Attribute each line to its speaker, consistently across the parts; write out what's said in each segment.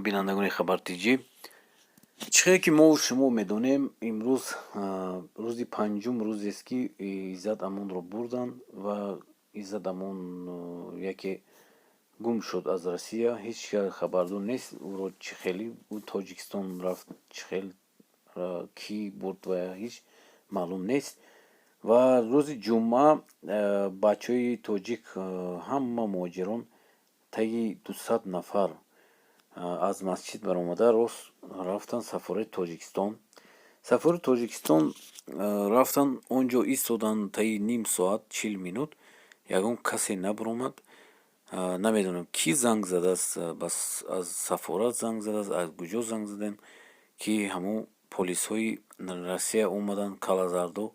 Speaker 1: Бинандагони Хабар Тҷ, чӣ хеле ки мо шумо медонем, имрӯз рӯзи панҷум рӯзест, ки Иззат Амонро бурданд ва Иззат Амон яке гум шуд аз Россия. Ҳеҷ хабардор нест, ӯро чӣ хеле ӯ Тоҷикистон рафт, чӣ хел, кӣ бурд ва ҳеҷ маълум нест. Ва рӯзи ҷумъа бачаҳои тоҷик, ҳама муҳоҷирон, таги 200 нафар аз масҷид баромада, рост рафтанд сафорати Тоҷикистон. Сафорати Тоҷикистон рафтанд, он ҷо истоданд таи ним соат, 40 минут, ягон касе набаромад. Намедонам, кӣ занг задааст, аз сафорат занг задааст, аз куҷо занг заданд, ки ҳамун полисҳои Россия омаданд, калазардо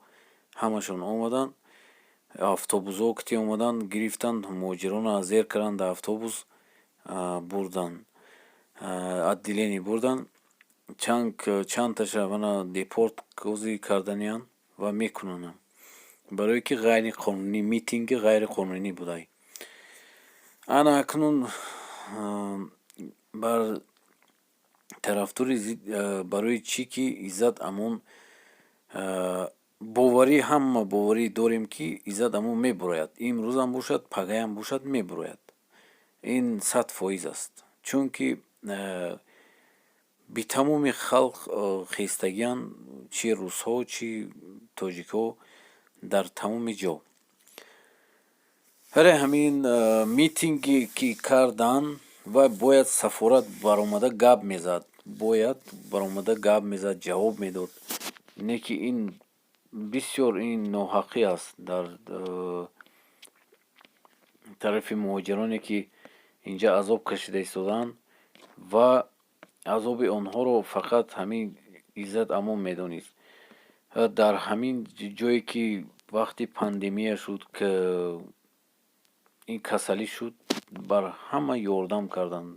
Speaker 1: ҳамашон омаданд, автобусҳо кити омаданд, гирифтанд муҳоҷиронро, зер карданд дар автобус, бурданд, отделение бурданд. Чандташа мана депорт кӯзи карданиянд ва мекунанд, барое ки ғайриқонунӣ митинги ғайриқонунӣ будай. Ана акнун бар тарафдори, барои чӣ ки Иззат Амон, боварӣ, ҳама боварӣ дорем, ки Иззат Амон мебурояд. Имрӯзам бошад, пагаям бошад, мебурояд. Ин 100% аст, чунки битамоми халқ хестагианд, чӣ русҳо, чӣ тоҷикҳо, дар тамоми ҷо. Барои ҳамин митинге ки карданд, ва бояд сафорат баромада гап мезад, бояд баромада гап мезад, ҷавоб медод. Не ки ин бисёр ин ноҳақӣ аст дар тарафи муҳоҷироне, ки инҷа азоб кашида истодаанд, ва азоби онҳоро фақат ҳамин Иззат Амон медонист. Дар ҳамин ҷое ки вақти пандемия шуд, ин касалӣ шуд, бар ҳама ёрдам карданд,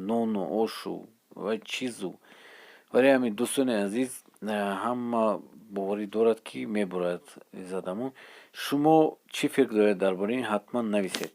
Speaker 1: нону ошу ва чизу. Барои ҳамин, дӯстони азиз, ҳама боварӣ дорад, ки мебурад Иззат Амон. Шумо чӣ фикр доред дар бораи ин, ҳатман нависед.